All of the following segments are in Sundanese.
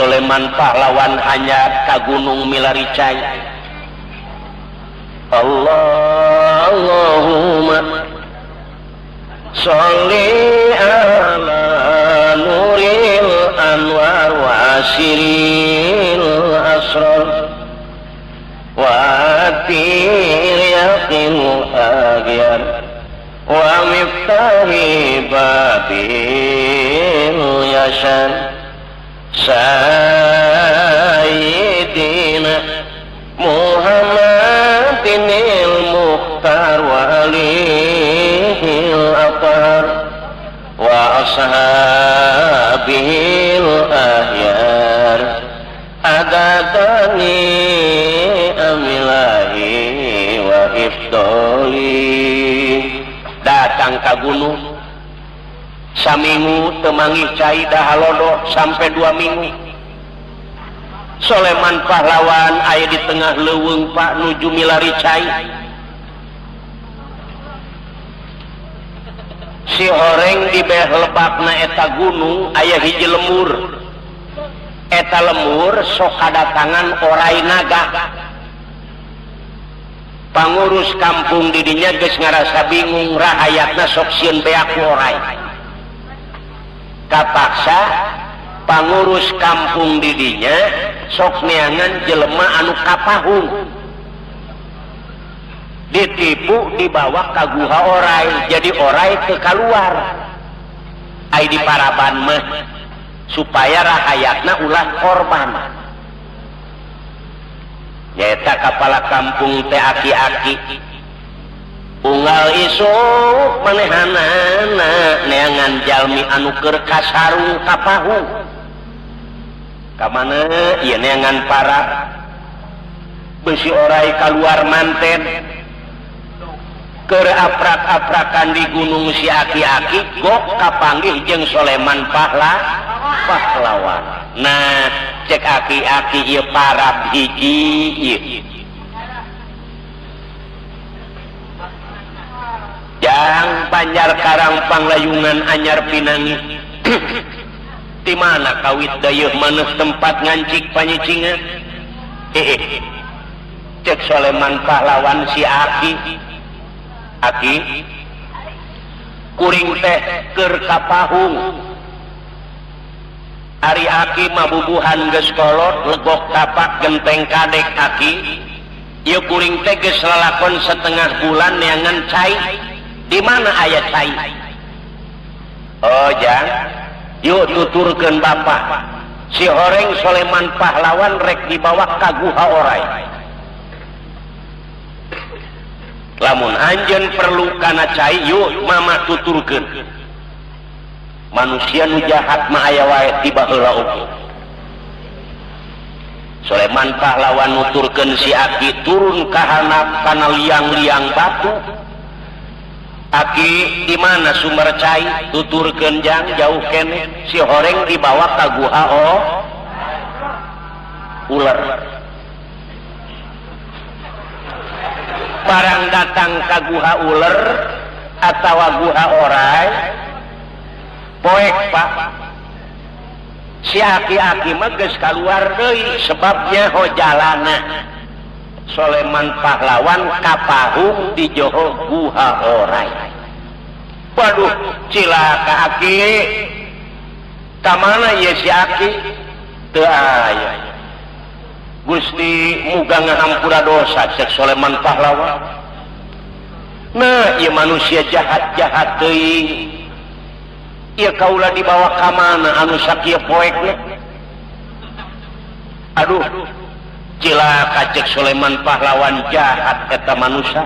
Soleman pahlawan hanya ka gunung milari cai. Allahumma sholli ala nuril anwar wa asiril asrar wa tiriyaqil agyar wa miftahi babil yashan sayyidina Muhammadin al-Mukhtar wa alihil athar wa ashabihil ahyar adatani amilahi wa ifdoli. Datang ka gunung saminggu temangi cai dahalodo sampai 2 minggu. Soleman pahlawan aya di tengah leuweung Pak nuju milari cai. Si horeng di beh lebakna eta gunung aya hiji lemur. Eta lemur sok kadatangan orai naga. Pangurus kampung didinya geus ngarasa bingung rahayatna sok sieun beak ku orai. Kapaksa pangurus kampung didinya sok neangan jelema anu kapahung. Ditipu dibawa ka guha orai, jadi orai ke kaluar. Ai di paraban mah supaya rahayatna ulah korban. Nyaeta kapala kampung teh aki-aki unggal isuk manehanana neangan jalmi anu keur kasarung kapahung. Ka mana ieu neangan para beusi orai kaluar manten keur aprak-aprakan di gunung si aki-aki gok kapanggih jeung Soleman pahlawan. Nah cek aki-aki ieu parab hiji ieu. Jang Banjar Karang Panglayungan anyar pinangi. Di mana kawit dayeuh maneh tempat ngancik panyicingan? Cek Soleman pahlawan si aki. Aki kuring teh keur kapahung. Ari aki mah bubuhan geus kolot legok tapak genteng kadek aki. Ieu kuring teh geus lalakon setengah bulan neangan cai. Di mana aya cai? Oh jang, yuk tuturkeun bapak. Si horeng Soleman pahlawan rek dibawa ka guha orai. Lamun anjeun perlu kana cai, yuk mama tuturkeun. Manusia nu jahat mah aya wae ti baheula oge. Soleman pahlawan nuturkeun si aki turun ka handap kana liang-liang batu. Aki di mana sumber cai? Tuturkeun jang jauh keneh. Si horeng dibawa ka guha ular. Barang datang ka guha ular atawa guha orai, poek Pak. Si aki-aki mah geus kaluar deui sebabnya ho jalana. Soleman pahlawan kapahung di joho guha orai. Waduh, cilaka aki. Ka mana ieu si aki? Teu aya. Gusti muga ngahampura dosa cek Soleman pahlawan. Nah, ieu manusia jahat-jahat teuing. Ieu kaula dibawa ka mana anu sakieu poekna? Aduh, cilaka cek Soleman pahlawan jahat eta manusia.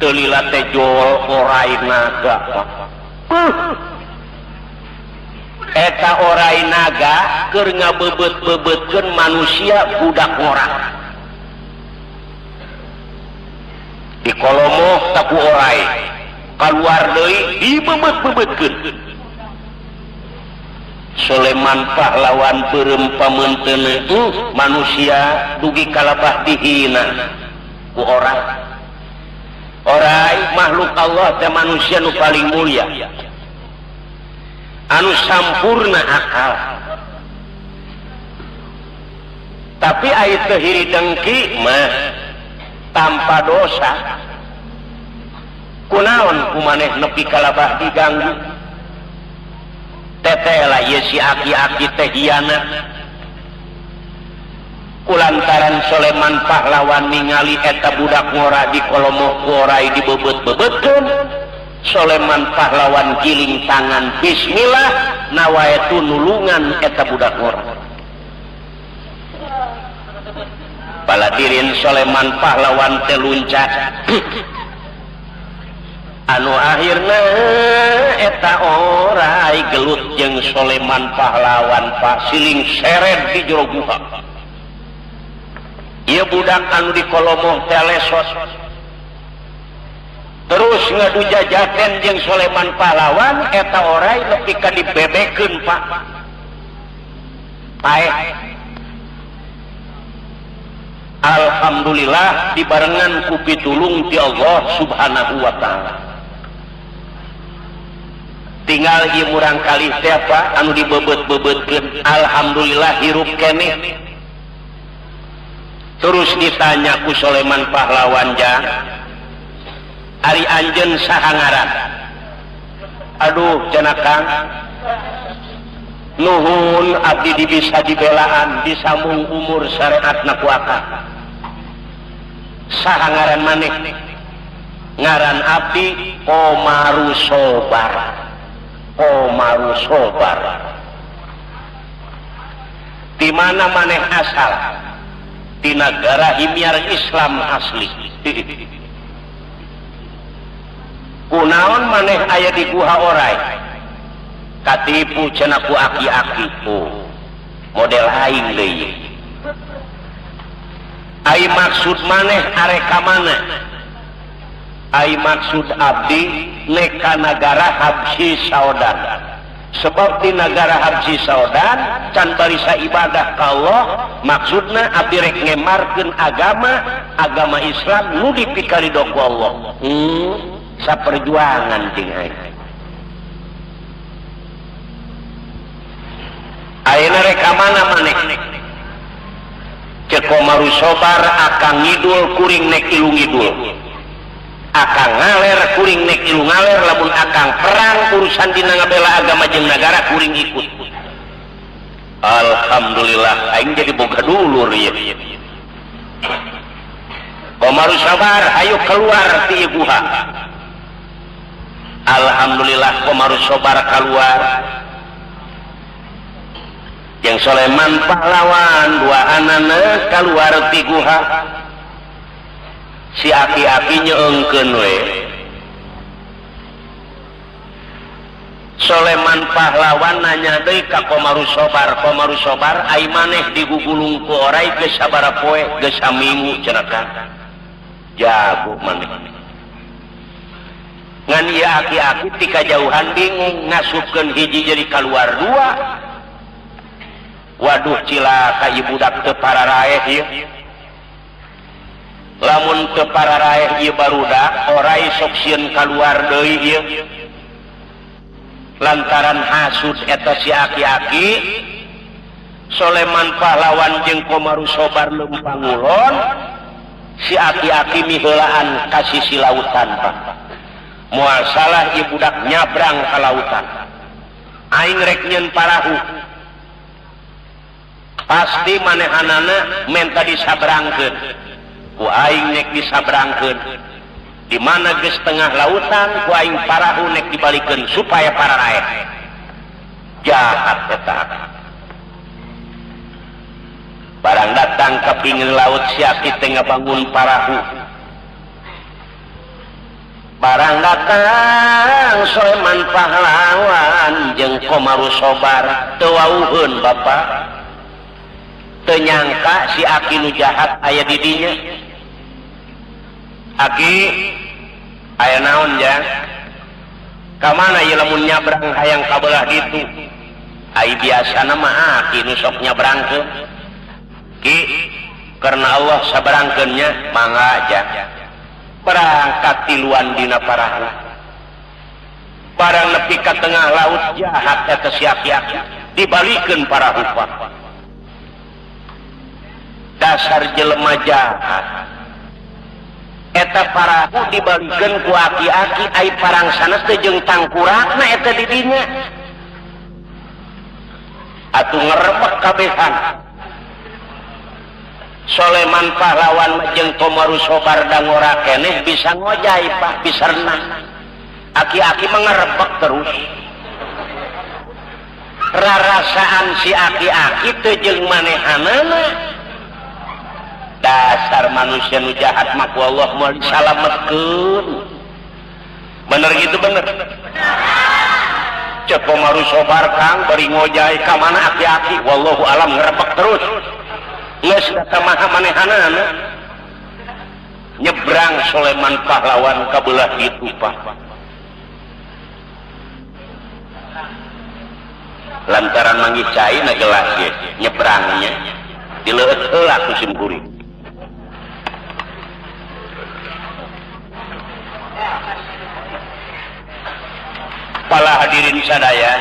Teu lila teh jol orai naga. Eta orai naga keur ngabebeut-bebeutkeun manusia budak ngora. Dikolomoh ta ku orai, kaluar deui dibebeut-bebeutkeun. Soleman pahlawan beureum pameunteuna manusia dugi kalabah dihina ku orai. Orai makhluk Allah teh manusia nu paling mulia, anu sampurna akal. Tapi ai teu hiri dengki mah tanpa dosa. Kunaon ku maneh nepi ka labah diganggu? Teteh lah ieu si aki-aki teh hianat. Kulantaran Soleman pahlawan ningali eta budak ngora di kolomoh ku orai dibebet-bebetkeun, Soleman pahlawan giling tangan, bismillah, nawaitu nulungan eta budak ngora. Paladirin Soleman pahlawan teh luncat, anu akhirna eta orai gelut jeung Soleman pahlawan, Pak, siling seret di jero guha. Ieu budak anu di kolomoh teh lesot terus ngadu jajaten jeung Soleman pahlawan. Eta orai nepi ka dibebekeun, Pak, paeh. Alhamdulillah, dibarengan ku pitulung ti Allah Subhanahu wa Ta'ala. Tinggal ieu murang kali siapa anu dibebet-bebetkeun, alhamdulillah hirup keneh. Terus ditanya ku Soleman pahlawan, "Jang, ari anjeun saha ngaran?" "Aduh," cenah, "Kang, nuhun abdi di bisa dibelaan, disambung umur syariat ku akang. Saha ngaran maneh?" "Ngaran abdi Komaru Sobar." Komaru Sobar. "Di mana maneh asal?" "Di negara Himyar Islam asli." "Kunaon maneh aya di guha orai?" "Katipu," cenah, "ku aki-aki." Oh, model aing deui. "Ai maksud maneh arek ka mana?" "Ai maksud abdi nek ka nagara Habsi Saudan, sebab di negara Habsi Saudan can barisa ibadah ka Allah. Maksudna abdi rek ngemarkeun agama, agama Islam nu dipikarido ku Allah." Saperjuangan jeung aing. "Ayeuna rek ka mana maneh?" Cek Komaru Sobar, "Akang ngidul, kuring nek ilu ngidul. Akang ngaler, kuring nek ilu ngaler. Lamun akang perang urusan dina ngabela agama jeung negara, kuring ikut." Alhamdulillah, aing jadi boga dulur ieu. "Komaru Sabar, ayo keluar ti guha." Alhamdulillah, Komaru Sobar keluar yang Soleman pahlawan, dua anana keluar ti guha. Si aki-aki nyeungkeun we. Soleman pahlawan nanya deui ka Komaru Sobar, "Komaru Sobar, ai maneh digugulung ku orai geus sabaraha poe?" "Geus saminggu," cenah, "Kang." Jago maneh. Ngan ieu aki-aki ti kajauhan bingung, ngasupkeun hiji jadi keluar dua. Waduh, cilaka ieu budak, teu pararaeh ieu. Lamun teu pararaeh ieu barudak, orai sok sieun kaluar deui ieu. Lantaran hasud eta si aki-aki, Soleman pahlawan jeung Komaru Sobar leumpang ngulon, si aki-aki miheulaan ka sisi lautan, Pak. Moal salah ieu budak nyabrang ka lautan. Aing rek nyeun parahu, pasti manehanana menta disabrangkeun. Ku aing nek disabrangkeun. Di mana geus tengah lautan, ku aing parahu nek dibalikeun supaya pararaeh. Jahat eta. Barang datang ke pinggir laut, si aki teh ngabangun parahu. Barang datang Soleman pahlawan jeung Komaru Sobar, teu wauheun, Bapak. Teu nyangka si aki nu jahat aya di dinya. "Aki, aya naon, Jang? Ka mana ieu lamun nyabrang hayang ka belah ditu?" Ai biasana mah aki nu sok nyabrangkeun. "Ki, karena Allah sabrangkeun nya." "Mangga aja." Berangkat tiluan dina parahu. Barang nepi ka tengah laut, jahat eta si aki-aki, dibalikeun parahu, Pak. Dasar jelema jahat. Eta parahu dibalikeun ku aki-aki ai parang sanes teh jeung tangkurakna eta di dinya. Atuh ngerebek kabehan. Soleman pahlawan jeung Komaru Sobar dangora keneh bisa ngojay Pak, bisa renang. Aki-aki mengerebek terus. Rarasaan si aki-aki teh jeung manehanana. Dasar manusia nu jahat mah ku Allah moal disalametkeun. Bener gitu bener. Cek Komaru Sobar Kang bari ngojay ka mana aki-aki wallahu alam ngerebek terus. Geus maha manehanana. Nyebrang Soleman pahlawan ka beulah ditu Pak. Lantaran manggih cai na gelas ye nyebrangnya dileueut heula ku sim kuring. Pala hadirin sadaya,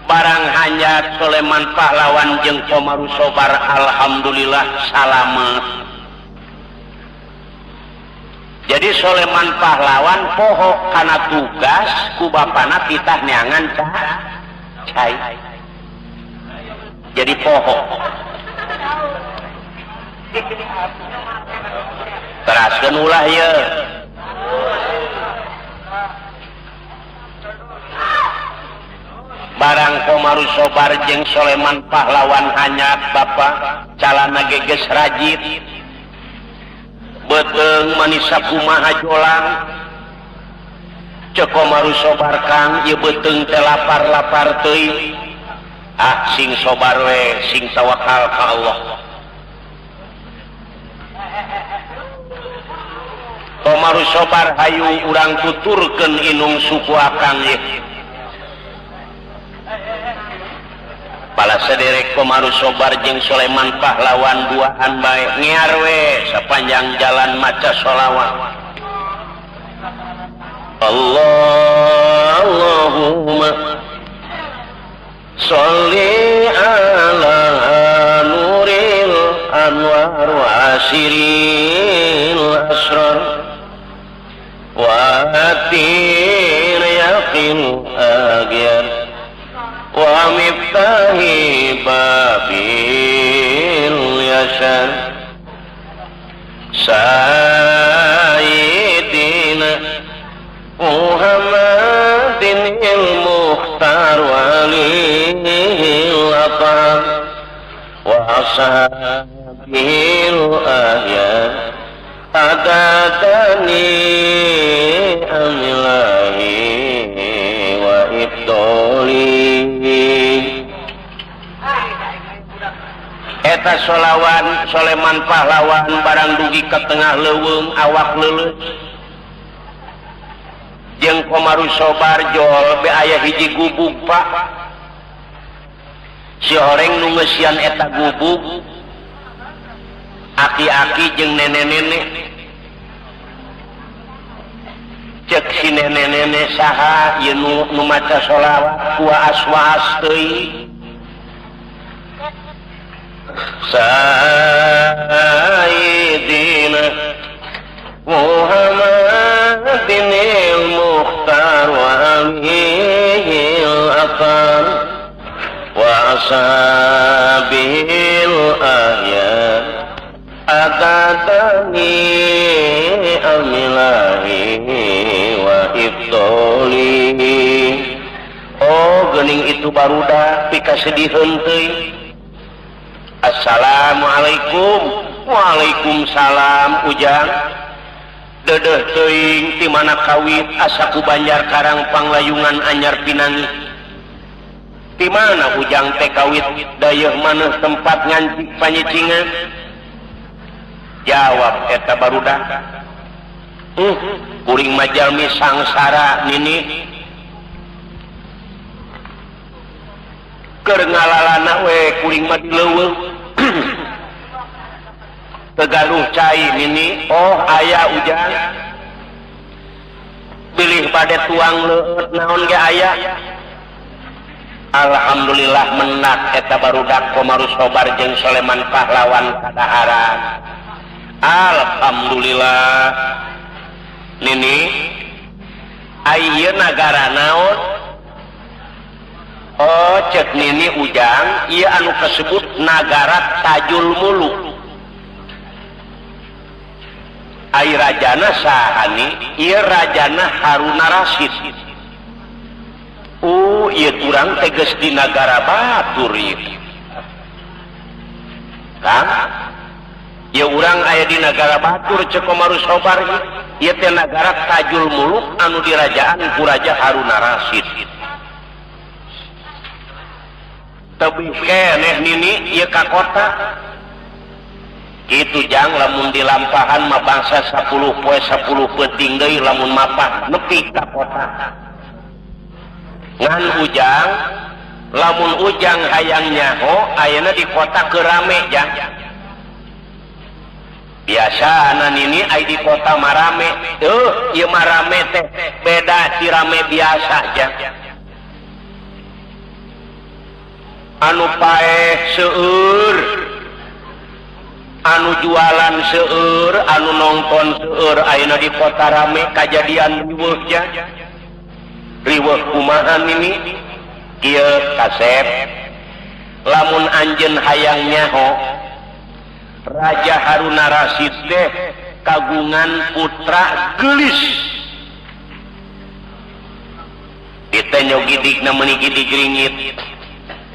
barang hanyat Soleman pahlawan jeung Komaru Sobar alhamdulillah salamet. Jadi Soleman pahlawan poho kana tugas ku bapana titah neangan cai. Jadi poho. Teraskeun ulah ieu. Barang Komaru Sobar jeung Soleman pahlawan hanyat bapa calana geges rajit beuteung manisa kumaha jolang. Cek Komaru Sobar Kang ieu beuteung teh lapar-lapar teuing. Ah sing sobar we sing tawakal ka Allah. Komaru Sobar hayu urang tuturkeun inung suku akang ieu. Pala sederek Komaru Sobar jeung Soleman pahlawan duaan bae ngiar we sapanjang jalan maca sholawat. Allahumma sholli ala nuril anwar wa asiril asrar wa atir yaqin agyar wa miftahi babil yasar sayyidina Muhammadin il-mukhtar walihil atar wa ashabihil ahyar adadani amilahi wa ibdoli. Eta solawan Soleman pahlawan barang dugi ke tengah leuweung awak leuleus jeung Komaru Sobar jol be aya hiji gubug Pak. Si horeng nu ngeusian eta gubug aki-aki jeung nenek-nenek. Cek si nenek-nenek saha ieu nu maca sholawat waas-waas teuing. Sayyidina Muhammadin al-Mukhtar wa amihil atar wa ashabihil ahyar atatani amilahi wa ibtoli. Oh gening itu barudak pikasediheun teuing. Assalamualaikum. Waalaikumsalam ujang. Dedeh teuing ti mana kawit asa ku Banjar Karang Panglayungan anyar pinangi. Ti mana ujang teh kawit dayeuh maneh tempat ngancik panyicingan? Jawab eta barudak. Kuring mah jalmi sangsara nini. Keur ngalalana we kuring mah dileuweung. Tegaluh cai nini. Oh aya ujang. Bilih bade tuang leueut naon ge aya. Alhamdulillah menak eta barudak Qomarus Sobar jeung Soleman pahlawan kadaharan. Alhamdulillah. Nini ayeuna nagara naon? Oh cek nini Ujang ieu anu kasebut nagara Tajul Muluk. Ai rajana saha ni? Ieu rajana Haruna Rasyid. Oh ieu urang teh geus di nagara batur ieu. Kang, ieu urang aya di nagara batur cek Qomarus Sobar ieu teh nagara Tajul Muluk anu dirajaan ku Raja Haruna Rasyid. Tebih keneh nini ieu ka kota. Kitu jang lamun dilampahan mah bangsa 10 poe 10 peuting deui lamun mapah nepi ka kota. Ngan Ujang lamun Ujang hayang nyaho ayeuna di kota keur rame jang. Biasana nini ai di kota mah rame. Ieu mah rame teh beda ti rame biasa jang. Anu paeh seueur, anu jualan seueur, anu nongton seueur ayeuna di kota rame kajadian riweuh jang. Riweuh kumaha nini? Kieu kasep lamun anjeun hayang nyaho Raja Haruna Rasyid teh kagungan putra geulis. Ditenyo gidigna meuni gidig ringit.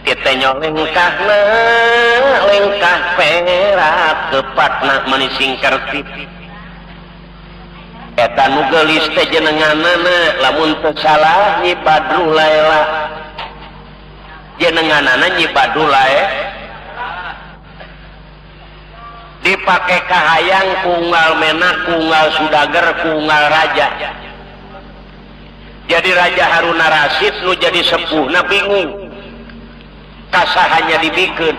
Ditenyo lengkahna lengkah perak kepatna meuni singkertip. Eta nu geulis teh jenenganana lamun teu salah Nyi Badru Laela. Jenenganana Nyi Badru Laela. Dipake kahayang kunggal menak, kunggal sudager, kunggal raja. Jadi Raja Haruna Rasyid nu jadi sepuhna bingung. Kasahanya dibikeun.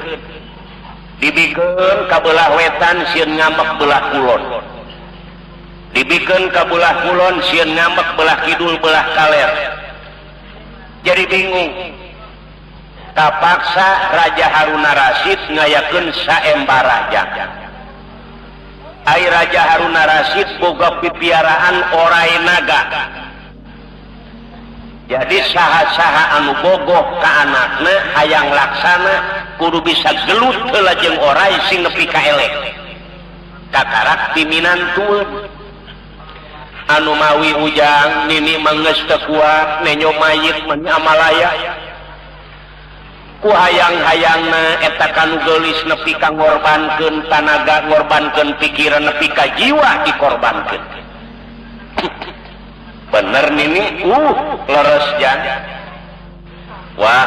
Dibikeun ka belah wetan sieun ngambek belah kulon. Dibikeun ka belah kulon sieun ngambek belah kidul belah kaler. Jadi bingung. Kapaksa Raja Haruna Rasyid ngayakeun saembara jang. Ai Raja Haruna Rasyid boga pipiaraan orai naga. Jadi saha-saha anu bogoh ka anakna hayang laksana kudu bisa gelut heula jeung orai sing nepi ka eleh. Kakarak piminantueun. Anu mawi Ujang nini mah geus teu kuat nenyo mayit mah amalaya. Ku hayang-hayangna eta kanu geulis nepi ka ngorbankeun tanaga, ngorbankeun pikiran nepi ka jiwa dikorbankeun. Bener nini, leres jang. Wah,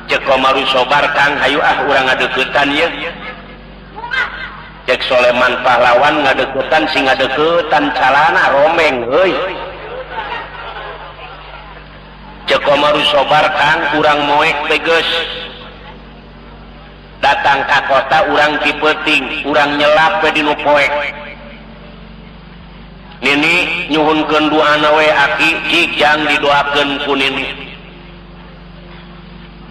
cek Qomarus Sobar Kang hayu ah urang ngadeuketan ieu. Cek Soleman pahlawan ngadeuketan sing ngadeuketan calana romeng euy. Cek Qomarus Sobar Kang urang moek beges. Datang ka kota urang ti peuting, urang nyelap we dinu poek. Nini nyuhunkeun doana we aki cik jang didoakeun ku nini.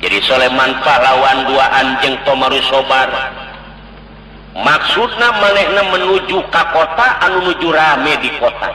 Jadi Soleman pahlawan duaan jeung Qomarus Sobar. Maksudna manehna menuju ka kota anu nuju rame di kota.